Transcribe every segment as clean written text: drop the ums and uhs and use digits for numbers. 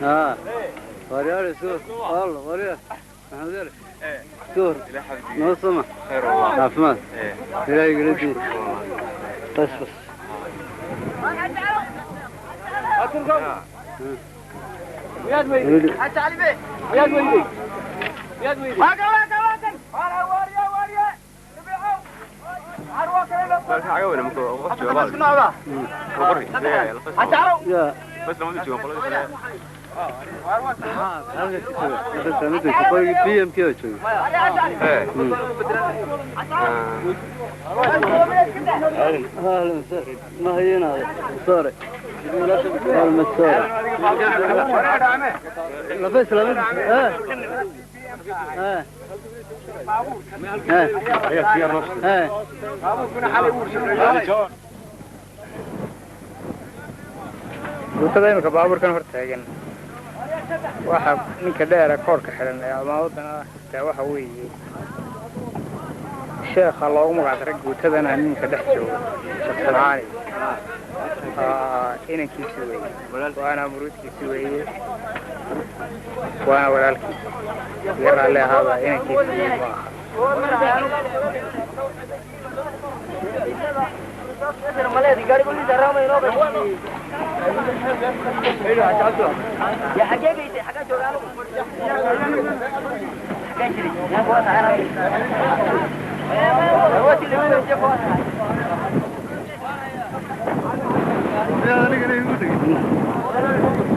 Waryaal suur. Allah waryaal. Maxamed suur. Noo sama. Khayr wallah. Caafimaad. Ilaahay galadii. Bas bas. بس لما تجي قولوا بي ام كي اهلا وسهلا ما هي هنا سوري لا بس لا بس ها ها Guutada imika baabuurkan hor taagan waxaa ninka dheera koorka xidhan ee amaawadana xitaa waxa weeye sheekha loogu magac daray guutadana ninka dhex jooga Sheekh Sancaani inankiisi weeye, waana muruudkiisi weeye, waana walaalkiisi iga raalli ahaaba inankiisi ma aha.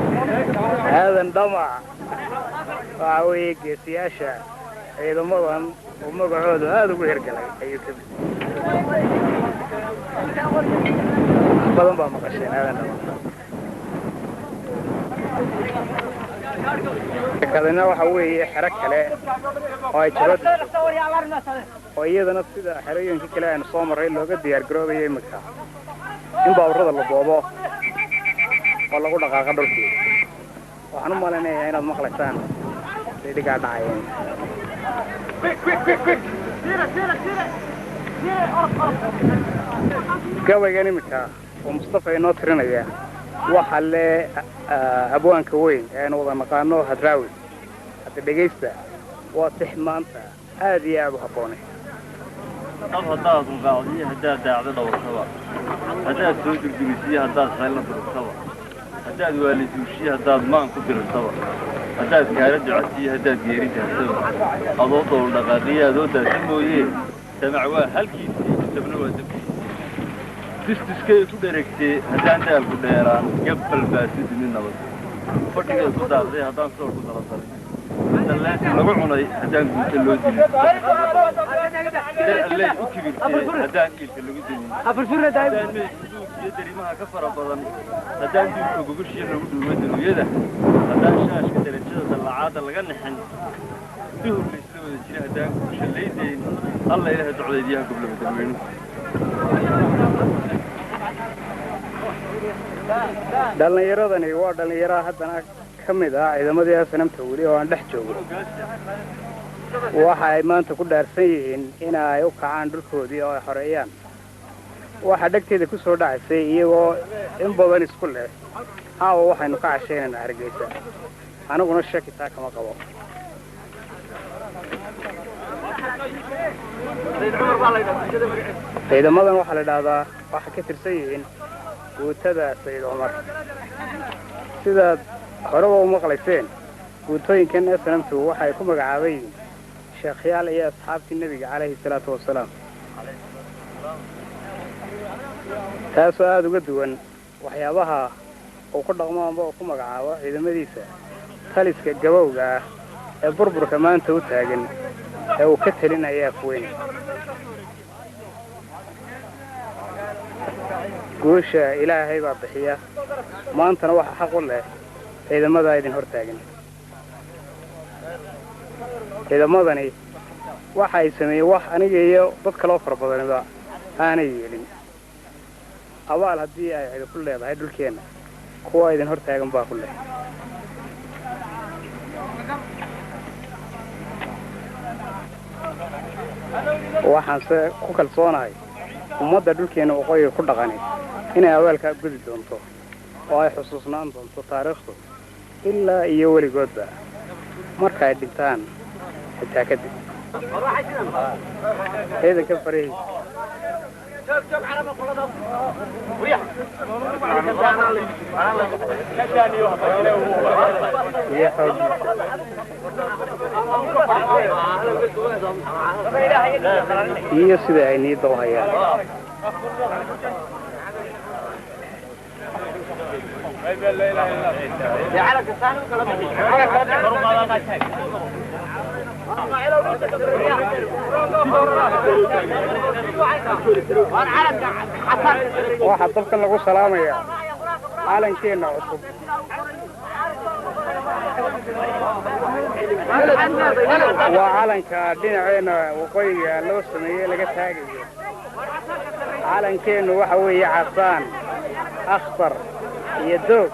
Aadan Dhamac waxa weeye geesiyaasha ciidamadan oo magacoodu aada ugu hirgalay ayuu ka mid. Wax badan baa maqasheen Aadan Dhamac. Kalena waxa weeye xero kale oo ay jabad oo iyadana sida xerooyinka kale aynu soo marray looga diyaar garoobayo imika in baabuurada la boobo oo lagu dhaqaaqa dhulkii. Waxaan u malaynayaa inaad maqlaysaan dhigaa dhacayeen. Gabaygan imika oo Mustafa inoo tirinaya waxa le abwaanka weyn ee aynu wada naqaano Hadraawi. Hadda dhegaysta, waa tix maanta aad iyo aad u habboonay. Dab haddaad unqaacdiyo, haddaad daacdo dhawartaba, haddaad soo degdegisiyo, haddaad xeelna durugtaba, haddaad waaliduushiyo, haddaad maan ku dirirtaba, haddaad kaala ducasiyo, haddaad geeri dahtaba, adoo dowl dhaqaaqiyo adoo daasa mooyee, damac waa halkiisii, dabna waa dabkiisii. Dustuskay ku dheregtee haddaan daalku dheeraan, gabbal baa si dimi nabad. Fadhigay ku daaqday haddaan soor ku dala daray, dallaasi lagu cunay haddaan guuta loo dilin, dar alley u kibirtee haddaan iilka lagu demin, haddaan meydku duug iyo darimaha ka fara badan, haddaan duugka gogoshiya lagu dhuumo daruuyada, haddaan shaashka darajada dallacaadda laga nixin, duhur la isla wada jira haddaan guusha laydayn, alla ilaha docdaydiyaha goblaba dadweynuhu. Dhallinyaradani waa dhallinyaraha haddana ka mid ah ciidamadii Asanamta weli oo aan dhex joogo. Waxa ay maanta ku dhaarsan yihiin in ay u kacaan dhulkoodii oo ay xoreeyaan. Waxaa dhegteeda ku soo dhacaysay iyagoo in badan isku leh caawa waxaynu ka cashaynaynaa Hargeysa. Aniguna shaki taa kama qabo. Ciidamadan waxaa la idhaahdaa waxay ka tirsan yihiin guutada Sayid Cumar. Sidaad horeba u maqlayseen, guutooyinkan Snamtu waxay ku magacaaban yihiin sheekhyaal iyo asxaabtii nebiga calayhi salaatu wasalaam, taasoo aada uga duwan waxyaabaha uu ku dhaqmo amba uu ku magacaabo ciidamadiisa taliska gabowga ah ee burburka maanta u taagan ee uu ka telinaya Afweyne. Guusha Ilaahay baa bixiya, maantana waxaa xaq u leh ciidamadaa idin hor taagan. Ciidamadani waxa ay sameeyeen wax aniga iyo dad kaloo fara badaniba aanay yeelin. Abaal haddii ay cidi ku leedahay dhulkeenna, kuwa idin hor taagan baa ku leh. Waxaanse ku kalsoonahay ummadda dhulkeenna waqooyiga ku dhaqani inay abaalkaa gudi doonto oo ay xusuusnaan doonto taariikhdu Ilaa iyo weligoodba marka ay dhintaan xitaa kadib ciidanka farihiisa iyo xooggiisa iyo sida ay niyadda u hayaan. Waxaa dabkan lagu salaamayaa calankeenna cusub. Waa calanka dhinaceenna waqooyiga loo sameeyey laga taagayo. Calankeennu waxa weeye casaan, akhtar iyo doog.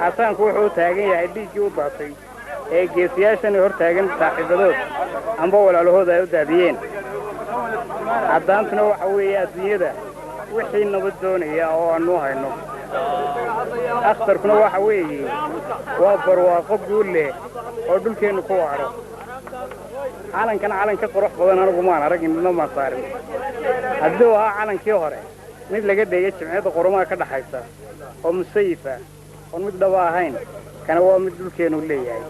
Casaanku wuxuu u taagan yahay dhiiggii u daatay ee geesiyaashani hor taagan saaxiibadood amba walaalahood ay u daadiyeen. Caddaantuna waxa weeye adduunyada wixii nabad doonaya oo aanu hayno. Akhtarkuna waxa weeye waa barwaaqo guul leh oo dhulkeennu ku waaro. Calankan calan ka qurux badan anigu maan arag, indhana maan saarin. Haddii uu ahaa calankii hore mid laga dheegay jimciyadda qurumaha ka dhaxaysa oo musayif ah oon mid dhaba ahayn, kana waa mid dhulkeennu leeyahay.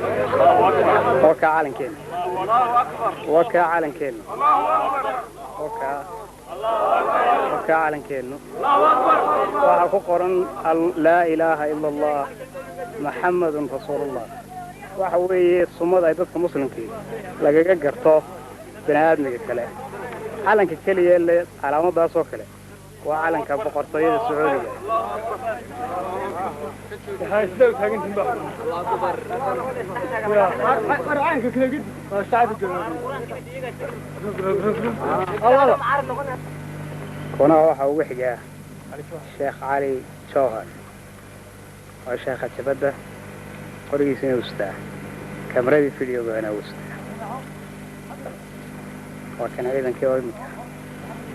Waa kaa calankeenna, waa kaa calankeennu, waa kaa, waa kaa calankeennu. Waxaa ku qoran laa ilaaha ila Allah maxamedun rasuulullah. Waxa weeye sumad ay dadka muslimkii lagaga garto bini aadmiga kale. Calanka keliya le calaamadaas oo kale waa calanka boqortooyada Sacuudiga. Konaha waxaa ugu xigaa Sheekh Cali Jowhar oo sheekha jabadda, qorigiisina ustaa, kamaradii videogana ustaa. Waa kan ciidankii oo iminka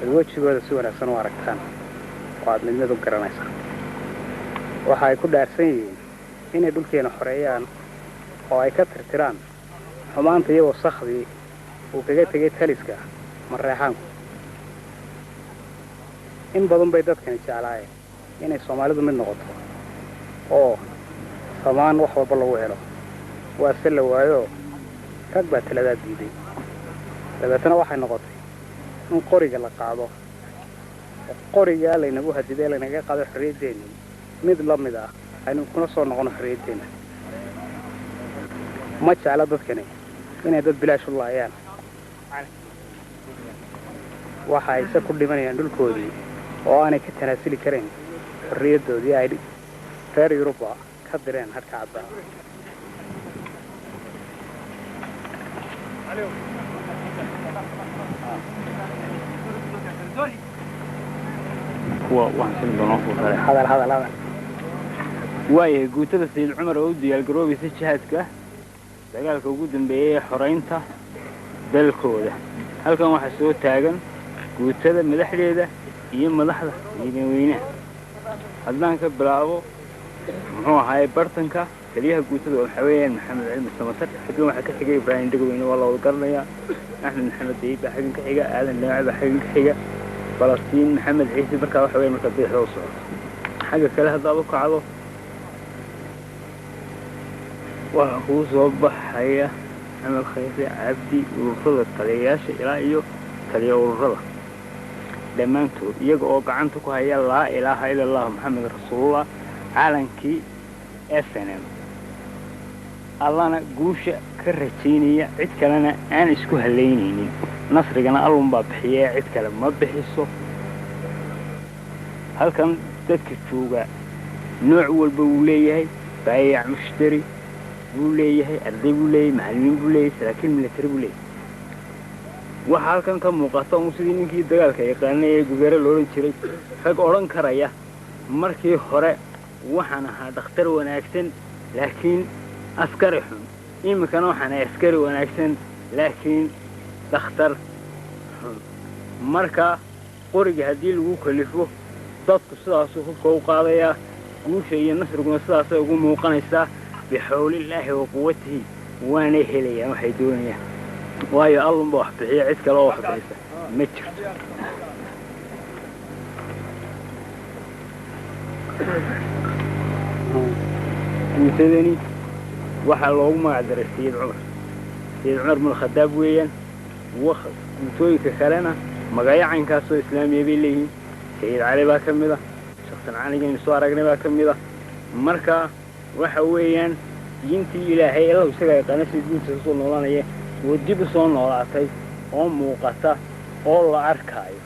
ad wejigooda si wanaagsan u aragtaan oo aad mid mid u garanaysaan. Waxa ay ku dhaarsan yihiin inay dhulkeena xoreeyaan oo ay ka tirtiraan xumaanta iyo wasakhdii uu kaga tegay taliska mareexaanku. In badan bay dadkani jeclaayeen inay Soomaalidu mid noqoto oo samaan wax walba lagu helo, waa se la waayo, rag baa taladaa diiday. Dabeetana waxay noqotay in qoriga la qaado oo qorigaa laynagu hadiday laynaga qaado xorriyaddeenii mid la mid ah aynu kuna soo noqono xorriyaddeenna. Ma jecla dadkani inay dad bilaash u laayaan. Waxa ay se ku dhimanayaan dhulkoodii oo aanay ka tanaasuli karayn xorriyaddoodii ay reer Yuruba ka direen hadhka caddaa. Kuwa waxaan siin doonaa kuwa kale. Hadal, hadal, hadal. Waayahay, guutada Sayid Cumar oo u diyaargaroobaysa jihaadka dagaalka ugu dambeeyay ee xoraynta dalkooda. Halkan waxaa soo taagan guutada madaxdeeda iyo madaxda ciidan. Haddaan ka bilaabo, muxuu ahaayey, bartanka, taliyaha guutada waxaa weeyaan Maxamed Cilmi Samatar. Xaggan waxaa ka xigay Ibraahim Dhegweyne, waa la wada garanayaa. Axmed Maxamed Dayib baa xaggan ka xiga, Aadan Dhinace baa xaggan ka xiga, Falastiin Maxamed Ciise. Markaa waxa weya markaa bidixda u socoto, xagga kale haddaad u kacdo waxaa kuu soo baxaya Maxamed Khayre Cabdi. Ururada taliyayaasha ilaa iyo taliya ururada dhammaantood iyaga oo gacanta ku haya laa ilaaha ila allahu maxamed rasuulullah, calankii SNM, Allana guusha ka rajaynaya, cid kalena aan isku halaynaynin. Nasrigana allunbaa bixiye, cid kale ma bixiso. Halkan dadka jooga nooc walba wuu leeyahay: baayac mushtari buu leeyahay, arday buu leeyahay, macallimiin buu leeyahay, saraakiil military buu leeyahay. Waxaa halkan ka muuqata un sidii ninkii dagaalka yaqaanay ee Gubeere la odhan jiray, rag odhan karaya markii hore waxaan ahaa dhakhtar wanaagsan laakiin askari xun, iminkana waxaan ahay askari wanaagsan laakiin dhakhtar xun. Marka qoriga haddii lagu kalifo, dadku sidaasuu hubka u qaadayaa, guusha iyo nasriguna sidaasay ugu muuqanaysaa bixawlillaahi wa quwatihi, waanay helayaan waxay doonayaan, waayo allunba wax bixiya, cid kale oo wax bixisa ma jirto. Guutadani waxaa loogu magac daray Sayid Cumar, Sayid Cumar bnu Khadaab weeyaan. Guutooyinka kalena magacyo caynkaasoo islaamiya bay leeyihiin. Sayid Cali baa ka mid a, Sheekh Sancaanigaynu soo aragnay baa ka mid a. Marka waxa weeyaan diintii Ilaahay allahu isaga yaqaana sida diinta usoo noolanaya oo dib u soo noolaatay oo muuqata oo la arkaayo.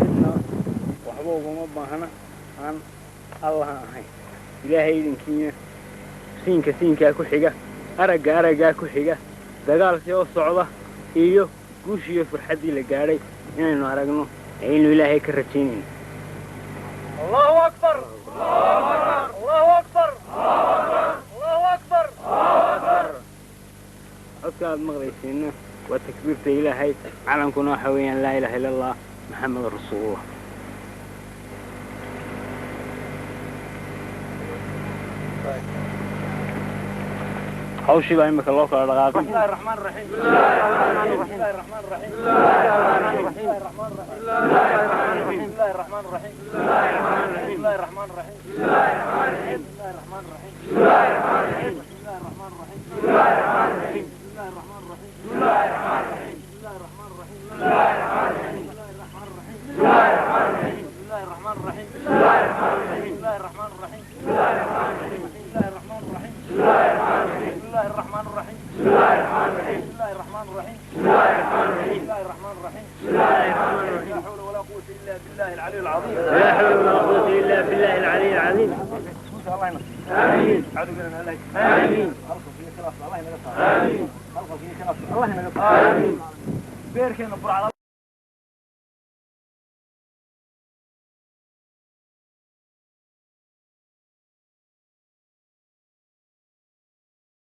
Cidna waxba ugama baahna aan Allaha ahayn. Ilaahay idinkiina siinka siinkaa ku xiga, aragga araggaa ku xiga, dagaalkii oo socda iyo guushiiyo farxaddii la gaadhay inaynu aragno ayaynu Ilaahay ka rajaynayno. Allahu akbar, Allahu akbar, Allahu akbar. Codka aad maqlaysiinna waa takbiirta Ilaahay, calankuna waxa weeyaan laa ilaaha illa Allah, Maxamed rasuulullah. Hawshii baa imika loo kala dhaqaaqay. بسم الله الرحمن الرحيم، بسم الله الرحمن الرحيم، بسم الله الرحمن الرحيم، بسم الله الرحمن الرحيم، بسم الله الرحمن الرحيم، بسم الله الرحمن الرحيم، بسم الله الرحمن الرحيم، بسم الله الرحمن الرحيم، بسم الله الرحمن الرحيم، بسم الله الرحمن الرحيم، بسم الله الرحمن الرحيم، بسم الله الرحمن الرحيم، بسم الله الرحمن الرحيم، بسم الله الرحمن الرحيم، بسم الله الرحمن الرحيم، لا حول ولا قوة إلا بالله العلي العظيم، لا حول ولا قوة إلا بالله العلي العظيم. الله ينصر، آمين. عدو لنا الله، آمين. خلق في خلاف الله ينقص، آمين. خلق في خلاف الله ينقص، آمين. بيركن برع.